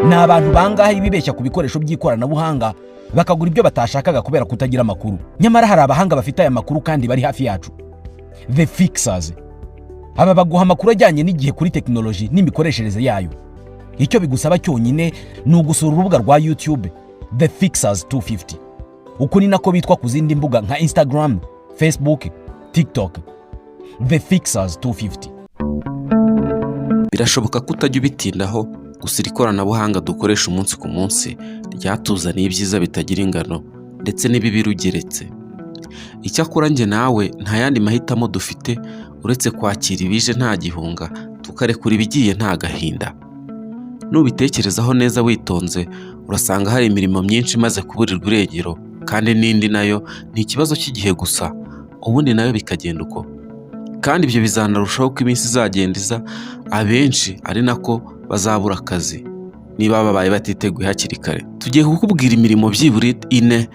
Ni abantu bangahe bibeshya ku bikoresho by'ikoranabuhanga, bakagura ibyo batashakaga kubera kutagira amakuru? Nyamara hari abahanga bafite aya makuru kandi bari hafi yacu, The Fixers. Aba baguha amakuru ajyanye n'igihe kuri tekinoloji n'imikoreshereze yayo. Icyo bigusaba cyonyine ni ugusura urubuga rwa YouTube The Fixers 250. Uku ni nako bitwa ku zindi mbuga nka Instagram, Facebook, TikTok, The Fixers 250. Birashoboka ko utajya ubitindaho, gusa iri koranabuhanga dukoresha umunsi ku munsi ryatuzaniye ibyiza bitagira ingano ndetse n'ibibi rugeretse. Icyakora njye nawe nta yandi mahitamo dufite uretse kwakira ibije nta gihunga, tukarekura ibigiye nta gahinda. Nubitekerezaho neza witonze, urasanga hari imirimo myinshi imaze kuburirwa irengero, kandi n'indi nayo ni ikibazo cy'igihe gusa, ubundi nayo bikagenda uko. Kandi ibyo bizanarushaho uko iminsi izagenda iza, abenshi ari nako bazabura akazi niba babaye batiteguye hakiri kare. Tugiye kukubwira imirimo byibura ine,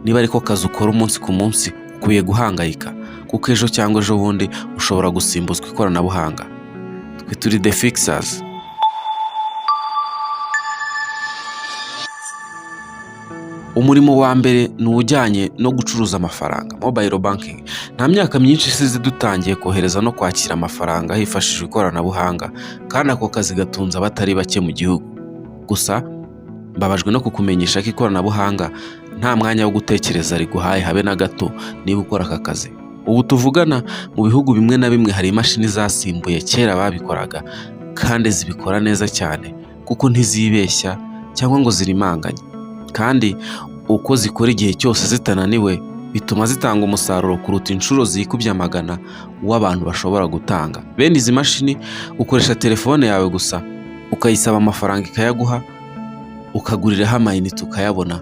niba ariko kazi ukora umunsi ku munsi, ukwiye guhangayika kuko ejo cyangwa ejo bundi ushobora gusimbuzwa ikoranabuhanga. Twe turi The Fixers. Umurimo wa mbere ni ujyanye no gucuruza amafaranga, mobile banking. Nta myaka myinshi isize dutangiye kohereza no kwakira amafaranga hifashishijwe ikoranabuhanga, kandi ako kazi gatunze abatari bake mu gihugu. Gusa mbabajwe no kukumenyesha ko ikoranabuhanga nta mwanya wo gutekereza riguhaye habe na gato niba ukora aka kazi. Ubu tuvugana, mu bihugu bimwe na bimwe hari imashini zasimbuye kera babikoraga, kandi zibikora neza cyane kuko ntizibeshya cyangwa ngo zirimanganye. Kandi uko zikora igihe cyose zitananiwe, bituma zitanga umusaruro kuruta inshuro zikubye amagana uw'abantu bashobora gutanga. Bene izi mashini ukoresha telefone yawe gusa, ukayisaba amafaranga ikayaguha, ukaguriraho amayinite ukayabona,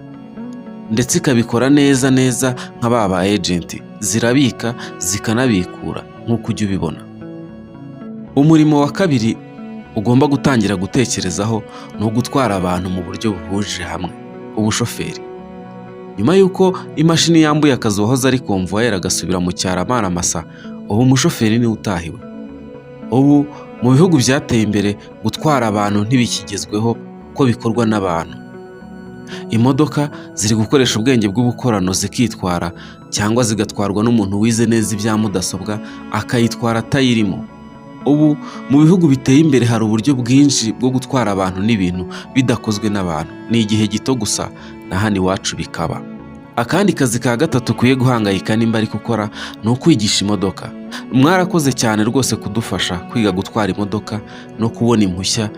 ndetse ikabikora neza neza nka ba ba agent. Zirabika zikanabikura nk'uko ujya ubibona. Umurimo wa kabiri ugomba gutangira gutekerezaho ni ugutwara abantu mu buryo buhuje hamwe, ubushoferi. Nyuma y'uko imashini yambuye akazi uwahoze ari konvuwayeri agasubira mu cyaro amara masa, ubu umushoferi niwe utahiwe. Ubu mu bihugu byateye imbere, gutwara abantu ntibikigezweho ko bikorwa n'abantu. Imodoka ziri gukoresha ubwenge bw'ubukorano zikitwara, cyangwa zigatwarwa n'umuntu wize neza ibya mudasobwa, akayitwara atayirimo. Ubu mu bihugu biteye imbere hari uburyo bwinshi bwo gutwara abantu n'ibintu bidakozwe n'abantu. Ni igihe gito gusa na hano iwacu bikaba. Akandi kazi ka gatatu ukwiye guhangayika nimba ari gukora ni ukwigisha imodoka. Mwarakoze cyane rwose kudufasha kwiga gutwara imodoka no kubona impushya.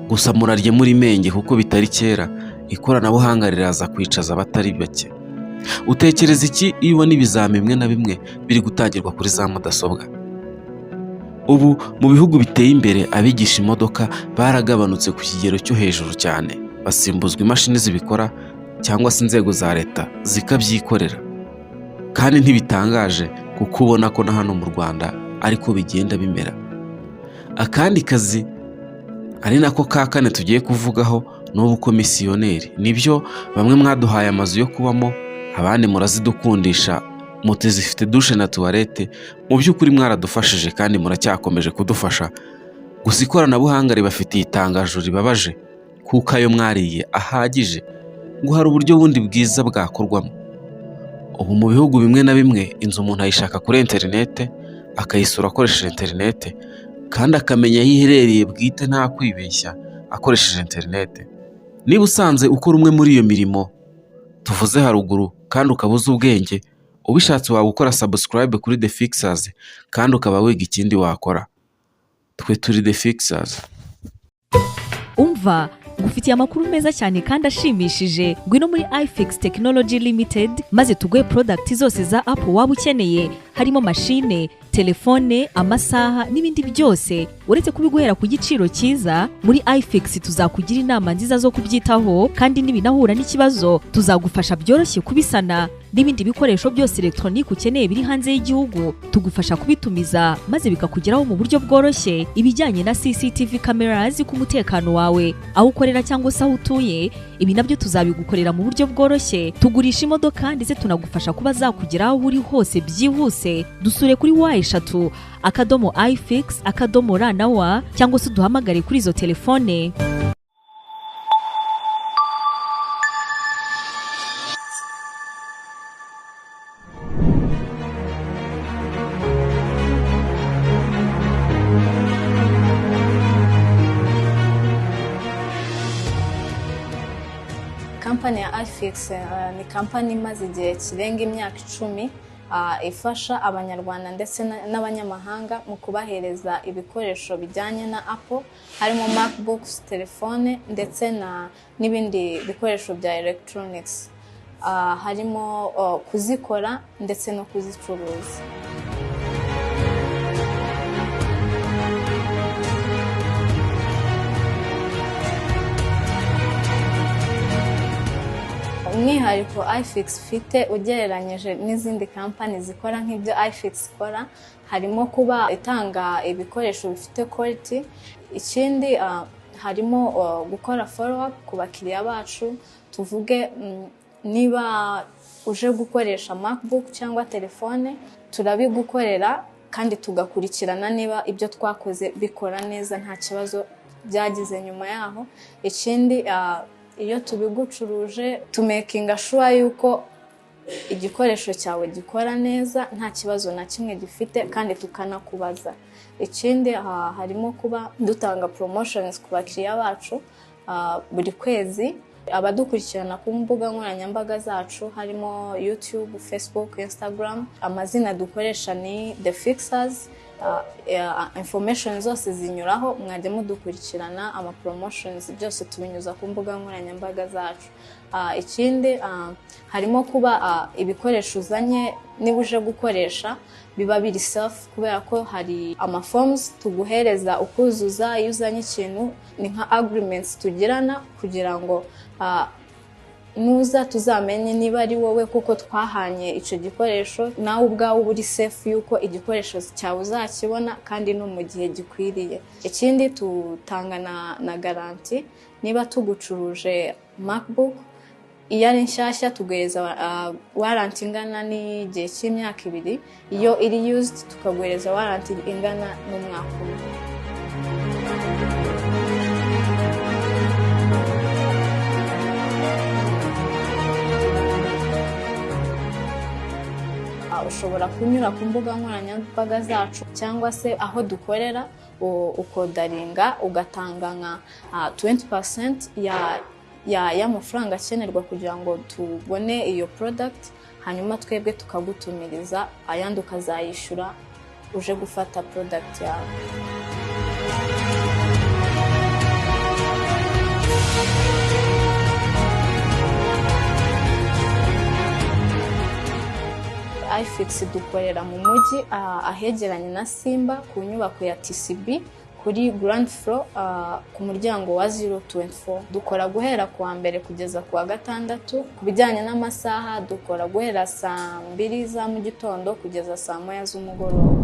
Gusa murarye muri menge, kuko bitari kera ikoranabuhanga riraza kwicaza abatari bake. Utekereza iki iyo ubona ibizami bimwe na bimwe biri gutangirwa kuri za mudasobwa? Ubu mu bihugu biteye imbere, abigisha imodoka baragabanutse ku kigero cyo hejuru cyane, basimbuzwa imashini zibikora cyangwa se inzego za leta zikabyikorera. Kandi ntibitangaje kuko ubona ko na hano mu Rwanda ariko bigenda bimera. Akandi kazi, ari nako ka kane tugiye kuvugaho, ni ubukomisiyoneri. Nibyo, bamwe mwaduhaye amazu yo kubamo, abandi murazidukundisha moto zifite douche na toilette. Mu by'ukuri mwaradufashije kandi muracyakomeje kudufasha. Gusa ikoranabuhanga ribafitiye itangazo ribabaje, kuko ayo mwariye ahagije ngo hari uburyo bundi bwiza bwakorwamo. Ubu mu bihugu bimwe na bimwe, inzu umuntu ayishaka kuri interinete, akayisura akoresheje interinete, kandi akamenya aho iherereye bwite nta kwibeshya akoresheje interinete. Niba usanze ukora umwe muri iyo mirimo tuvuze haruguru kandi ukaba uzi ubwenge, ubishatse waba ukora subscribe kuri The Fixers kandi ukaba wiga ikindi wakora. Twe turi The Fixers. Umva, ngufitiye amakuru meza cyane kandi ashimishije. Ngwino muri iFix Technology Limited maze tuguhe product zose za Apple waba ukeneye, harimo mashine, telefone, amasaha n'ibindi byose. Uretse kubiguhera ku giciro cyiza, muri iFix tuzakugira inama nziza zo kubyitaho, kandi nibinahura n'ikibazo tuzagufasha byoroshye kubisana. N'ibindi bikoresho byose elegitoronike ukeneye biri hanze y'igihugu, tugufasha kubitumiza maze bikakugeraho mu buryo bworoshye. Ibijyanye na CCTV cameras ku mutekano wawe aho ukorera cyangwa se aho utuye, ibi nabyo tuzabigukorera mu buryo bworoshye. Tugurisha imodoka, ndetse tunagufasha kuba zakugera aho uri hose byihuse. Dusure kuri www.ifix.rw, cyangwa se uduhamagare kuri izo telefone. Kampani ya iFix ni kampani imaze igihe kirenga imyaka 10, ifasha Abanyarwanda ndetse n'abanyamahanga mu kubahereza ibikoresho bijyanye na Apple, harimo MacBooks, telefone ndetse n'ibindi bikoresho bya electronics, harimo kuzikora ndetse no kuzicuruza. Umwihariko iFix ifite ugereranyije n'izindi kampani zikora nk'ibyo iFix ikora, harimo kuba itanga ibikoresho bifite quality. Ikindi, harimo gukora follow up ku bakiriya bacu. Tuvuge niba uje gukoresha MacBook cyangwa telefone, turabigukorera kandi tugakurikirana niba ibyo twakoze bikora neza, nta kibazo byagize nyuma yaho. Ikindi, iyo tubigucuruje tumakinga sure yuko igikoresho cyawe gikora neza, nta kibazo na kimwe gifite, kandi tukanakubaza. Ikindi, harimo kuba dutanga promotions ku bakiriya bacu buri kwezi. Abadukurikirana ku mbuga nkoranyambaga zacu, harimo YouTube, Facebook, Instagram, amazina dukoresha ni The Fixers. Information zose zinyuraho, mwajya mudukurikirana. Ama promotions byose tubinyuza ku mbuga nkoranyambaga zacu. Ikindi, harimo kuba ibikoresho uzanye, niba uje gukoresha, biba biri safe, kubera ko hari ama forms tuguhereza ukuzuza iyo uzanye ikintu. Ni nka agreements tugirana kugira ngo nuza tuzamenye niba ari wowe kuko twahanye icyo gikoresho, nawe ubwawe uba uri safe yuko igikoresho cyawe uzakibona kandi no mu gihe gikwiriye. Ikindi, tutanga na garanti. Niba tugucuruje MacBook, iyo ari nshyashya tuguhereza warranty ingana n'igihe cy'imyaka 2, iyo iri used tukaguhereza warranty ingana n'umwaka umwe. Ushobora kunyura ku mbuga nkoranyambaga zacu cyangwa se aho dukorera, ukaorderinga, ugatanga nka 20% ya y'amafaranga akenerwa kugira ngo tubone iyo product, hanyuma twebwe tukagutumiriza, ayandi ukazayishyura uje gufata product yawe. iFix dukorera mu mujyi, ahegeranye na Simba, ku nyubako ya TCB, kuri ground floor, ku muryango wa 024. Dukora guhera ku wa mbere kugeza ku wa gatandatu. Ku bijyanye n'amasaha, dukora guhera saa 2 za mu gitondo kugeza saa 1 z'umugoroba.